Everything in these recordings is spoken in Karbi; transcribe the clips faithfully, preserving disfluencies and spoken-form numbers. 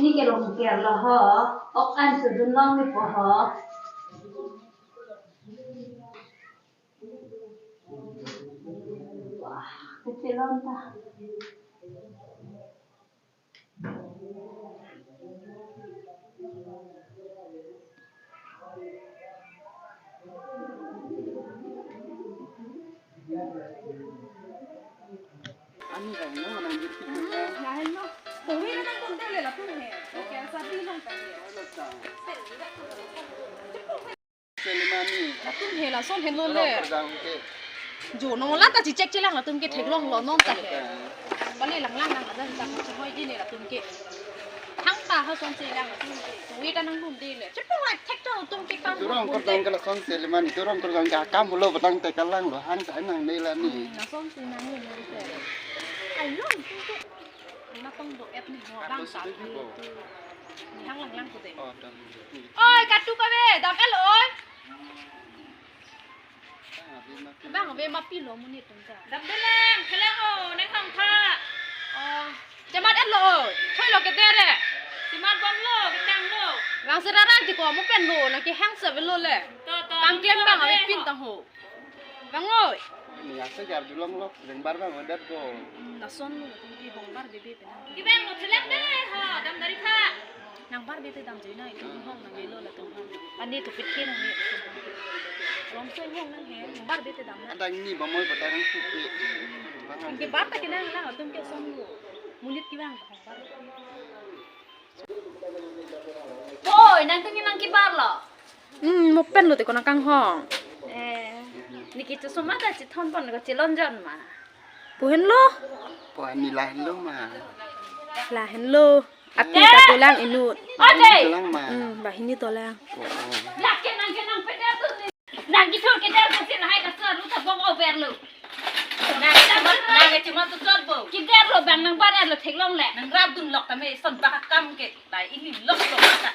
Neli ke rongker lo ho, ok an sudun long ni po ho. Wah, kecil lonta. Ani rang no, nang gitu. Lahin no. Tuwi na nang kuntel le latum he. Oke, sabi nang tadi. Selimani. Latum he lason henlo le. Kurang ke. Jo nonglata chechek chelang latum ke theklong lo non ta he. Bale langlang nang ada ta chehoi di ne latum ke. Thangta ha son chelang latum ke. Tuwi ta nang dun de le. Chepong la thek to latum ke kam. Turong kurang ke lason selimani. Turong kurang ke kam lo batang te kalang lo han ta nang ne la ni. Hmm, lason si nang ne le. Ayo, latum ke. Matong do et ni ho bang ta. Ni hang langlang ko de. Oh, dam. Oi, katu ka be, dam el oi. Bang be mapi lo monit atum ta. Dam belang, kelang o, neng hang tha. Oh, chemat el lo oi. Thoi lo ke dere. Chemat bom lo, ketang lo. Bang serarang ti ko mo pen lo, na ke hang sa be lo le. To, to, kang klem bang be pin tang ho. Bang oi. Ni asa jar dulong lo, jeng bar bang odat ko. Hmm, lason lo, tum ki hong bar bebe penang. Ki bang lo thelek de, ha, dam dari kha. Nang bar bebe dam jui na, itu hong nang lo latum hong. Ani tu pitke nang ni. Rom so hong nang he, hong bar bebe dam na. Adang ni bamoi batang pupe. Bang ke bar ta ke nang lang, tum ke son lo. Monit ki bang hong bar. Oi, nangtum nangkebar lo? Hmm, mo pen lo te ko nangkanghong. Eh, niki chosma ta chithon pon ko chelonjon ma. Pu henlo? Pu ani lahenlo ma. Lahenlo. Ati ta dolang inut. Ade. Dolang ma. Hmm, banghini dolang. Oh, oh. Lake nang ke nang peder tu ni. Nang kithur keder ko si lahai ka sar lu ta bong over lu. Nang ta nang ke cuma tu chot bo. Keder lo bang nang bar lo theklong le. Nang rap dun lok ta me son bak kam ke. Lai ini lok lok ta.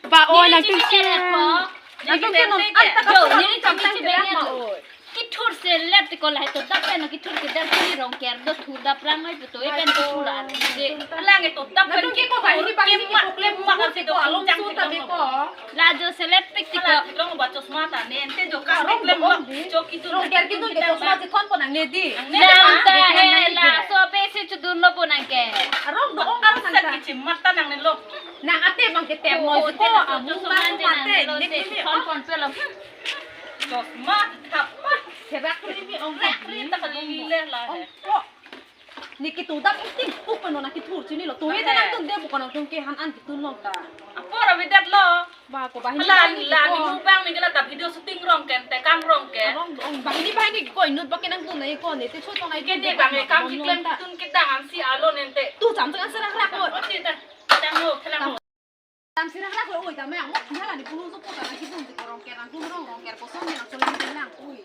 Ba o nang tin si. Nang tin ke non an ta ka. Yo, ni tin si bang ya tu. Kithur selet ko lahai to dap pen kithur keder si rongker do thur dap rang ai to e pen to thur la. Alang e to dap pen ke ko bahini bahini ke klem ma ka si do along jang ta ko. La jo selet pik ti ko. Long ba chosma ta ne ente jo ka rong klem long. Jo kithur rongker kithur ke chosma si thon ko nang ne di. Ne ta he la so pe si chudun lo po nang ke. Rong do ong ka nang ta. Kichi mata nang ne lo. Nang ate bang ke tem mo ko amu ma mate ne kini kon kon pelo. Chosma thap. Serak krimi ong krimi ta kali le la he. Niki tu dap iting pu peno nang kithur chini lo. Tu ita nang tun de bukan nang tun ke han an kitun long ta. Apor abidat lo. Ba ko bahini la bahini la ko. Ni mubang ni kala ta video shooting rong ken te kam rong ke. Rong rong bahini bahini ko inut bak nang tun nai ko ne te chot nai ke ne bang kam kiklem tun kitang an si alo nente. Tu jam jang serak rak ko. Oti ta. Tang lo, tang lo. Tam sirak rak lo oi ta me ang mo hala ni punu so po ta na kidun ti ko rongker nang tum rong rongker ko som ni nang so lang lang oi.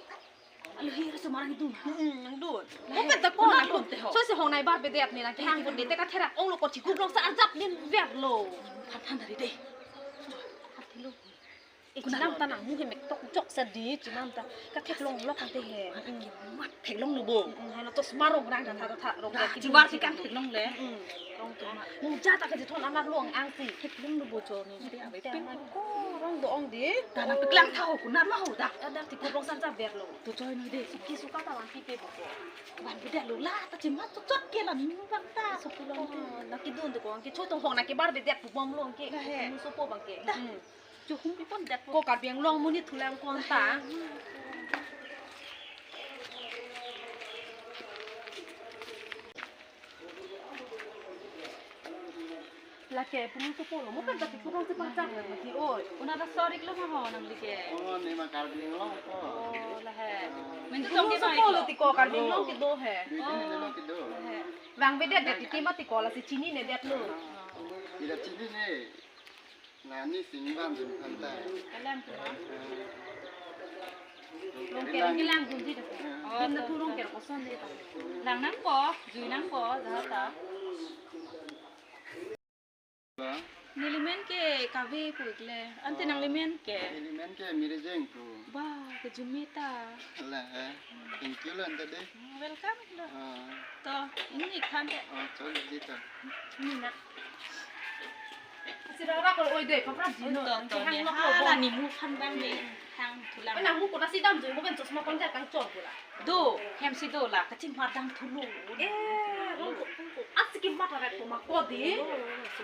Alo hi ra so marang dun. Hmm, nang dun. Mo pen ta ko nang dun te ho. So si hong nai bar bedet ni nang kihang pun ni te ka therak ong lo ko chikup rong sa arjap nin ver lo. Phan phan dari de. Phan lo. Eh, chinam ta nang mu he mek tok jok sa di chinam ta. Ka theklong lok ante he. Mat theklong lo bo. Hmm, hai na to sma rong rang tha tha rong. Chibar si kan theklong le. Hmm, rong tha. Mu ja ta ka jithon anak long ang si. Theklong lo bo cho ni. Te ave pin ko rong do ong di. Ta na peklang tha ho kunar ma ho da. Ada ti ko rong san sa ber lo. To choi noi de. Ki suka ta lang ki pe bo ko. Ban bedet lo la ta chimat chot chot ke la ni bang ta. Suku lo na kidun de ko ang ki choi tong hong na ke bar bedet pu bom lo ang ke. Mu so po bang ke. Hmm. Chuhum pi pon det ko Karbi Anglong monit thulang kon ta. Lake punu so polo mo kan ta punu so pangchak na mati oi. Una ta sorik lo ma ho nang like. Oh, ni ma Karbi Anglong ko. Oh, la he. Menti punu so polo ti ko Karbi Anglong ke do he. Ni lo ke do. La he. Bang bedet det ti ma ti ko la si chini ne det lo. Ida chini ne. Nani sing bang dun phanta. Kalang tu ma. Rongker kelang dun di dak. Dun na thu rongker koson de ta. Lang nang po, jui nang po, jaha ta. Neli men ke kave pu ikle. Ante nangli men ke. Neli men ke Mirjeng pu. Ba, ke jumeta. Ala, eh. Thank you lo ante de. Welcome lo. Ah. To, ini khante. Oh, chol di to. Ini na. Sira ra kol oi de, papra jino. To, to, hang ne, nok ha, lo la bom. Ni mu phan bang ni, hang thulang. Oi, nang mu kona si damjoi, mo pen chosma pangja kangchor pura. Do, hem si do la, kachingmar dam thulo. Eh, rong ko, rong ko. Asi ke matha rep ko ma ko di.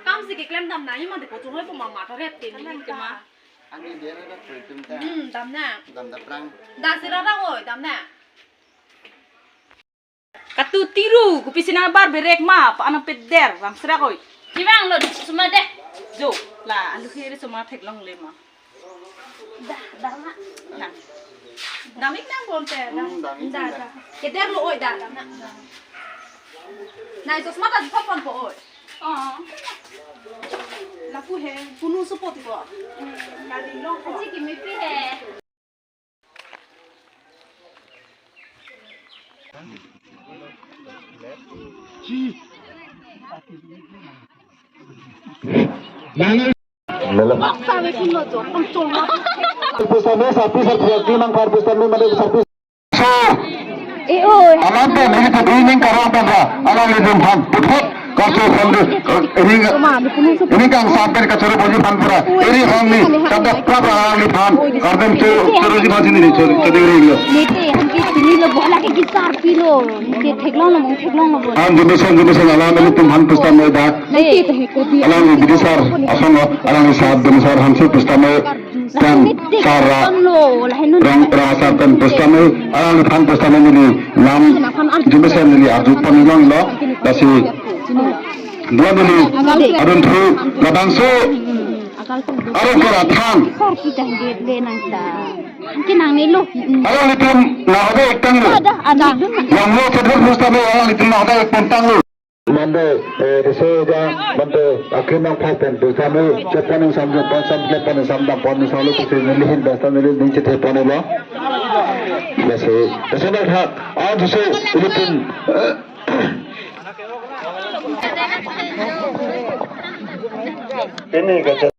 Kam si keklem dam nangji ma di ko chunghoi ko ma matha rep te ni. Kalang ke ma. Ani dia na da pui tum ta. Hmm, dam na. Dam da prang. Da sira ra oi, dam na. Katu tiru, kopi si nang bar berek ma, pa anam peder, bang sira koi. Kibang lo di suma de. Jo, la, alu kiri suma theklongle ma. Da, da ma. Na. Damik nang bonte, da. Hmm, damik da, nang. Da. Keder lo oi da, da na. Na, iso suma ta di pon po oi. Oh. Lapu he, punu supo ti ko. Hmm. Kali long ko. Aji kimi pi he. Pusat me sarpi sarpi akli mang par pusat me mane sarpi. So, eh, oi. Alam pen ini tuh ini karang pen ra, alanglitum aphan puthot karcho aphan di, eh, ini, ini kang sampai kachoro boji aphan pura, ini kang ni, kada prap alangliphan, kardom cho, choroji aphan sini, choro, choro ini lo. Nete, hangke sini lo, bola ke gisar pilo, nete theklong lo, theklong lo. An jumesen, jumesen, alanglitum aphan pusat me dak. Nete, teh, kodi. Alangli bidisar, asong lo, alangli sahab bidisar, aphan si pusat me. Pen sar ra rang ra sar pen pusat me, alangliphan pusat me neli lam jumesen neli arju pon longlo, lasi dua neli adun thu labangso aro kera than. Sar kita hidup le nang ta. Hangke nang ne lo. Alanglitum nahode iktang lo. Ada, ada. Yang lo kedua pusat me alanglitum nahode iktang lo. Mande, eh, dese ja, mande, akhir nang phak pen, desa mu, cepan yang sam, cepan sam, cepan yang sam, dam pon, sam lu, dese nelihin, desa nelihin, ning cethe pon lo. Dese, dese nang hak, ah, dese, ilitum, eh, ini kata.